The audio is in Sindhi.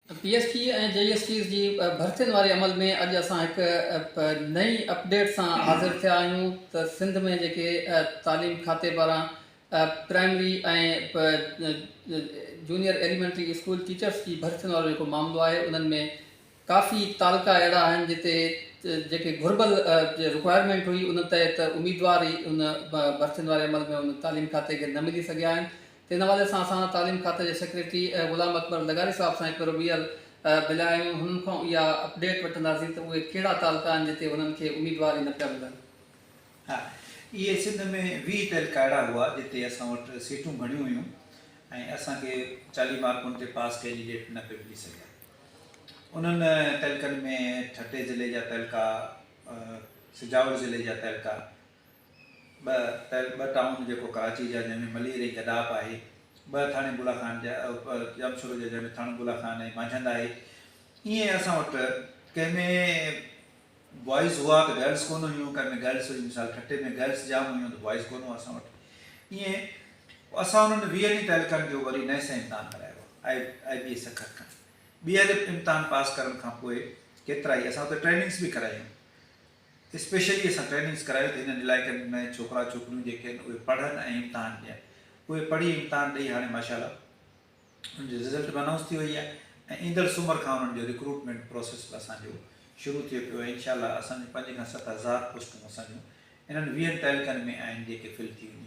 P S T ۽ J S Ts جي ڀرتين واري عمل ۾ اڄ اسان هڪ نئين اپڊيٽ سان حاضر ٿيا آهيون ته سنڌ ۾ جيڪي تعليم کاتي پاران primary ۽ junior elementary school teachers جي ڀرتين وارو جيڪو معاملو آهي انهن ۾ ڪافي تعلقا اهڙا آهن جتي جيڪي گهربل رڪوائرمينٽ هئي ان تحت اميدوار ئي ان ڀرتين واري عمل ۾ ان تعليم کاتي کي نه ملي سگهيا آهن ته ان حوالي سان اسان تعليم کاتي جي سيڪريٽري غلام اڪبر لغاري صاحب سان هڪ ڀيرو ٻيهر مليا آهيون هنن کان اها اپڊيٽ وٺنداسين ته اهي ڪهڙا تعلقا آهن جتي هنن کي اميدوار ئي نه پيا ملن. ها اهي سنڌ ۾ 20 تعلقا اهڙا هئا جتي اسان وٽ سيٽون گهڻيون هيون ۽ اسان کي 40 مارڪن تي پاس ڪينڊيڊيٽ نه پئي ملي سگهيا. انهن تعلقن ۾ ٺٽي ضلعي جا تعلقا، سجاول ضلعي جا تعلقا، ٻه ٽائون جيڪو ڪراچي جا جنهن ۾ ملير ۽ گڏاپ آهي، ٻه ٿاڻي بولا خان جا ڄامشورو جا جنهن ۾ ٿاڻو بولا خان ۽ مانجهند آهي. ائين اسان وٽ ڪنهن ۾ بوائز هئا ته گرلز ڪونه هيون، ڪنهن ۾ گرلز هيون مثال ٺٽي ۾ گرلز جام هيون ته بوائز ڪونه هئا اسان وٽ. ائين اسان انهن ويهن ئي تعلقن جو وري نئين سان امتحان ڪرايو آهي آء بي اي سکر کان. ٻيهر امتحان پاس ڪرڻ کان پوء ڪيترائي اسان اتي ٽريننگس به ڪرايون. اسپيشلي اسان ٽريننگس ڪرايون ته هنن علائقن ۾ ڇوڪرا ڇوڪريون جيڪي آهن اهي پڙهن ۽ امتحان ڏين. اهي پڙهي امتحان ڏئي هاڻي ماشاء الله انهن جو رزلٽ به انائونس ٿي وئي آهي ۽ ايندڙ سومر کان انهن جو رڪروٽمينٽ پروسيس به اسان جو شروع ٿئي پيو ۽ انشاء الله اسان جون پنج کان 7000 پوسٽون اسان جون انهن ويهن تعلقن ۾ آهن جيڪي فل ٿي وينديون.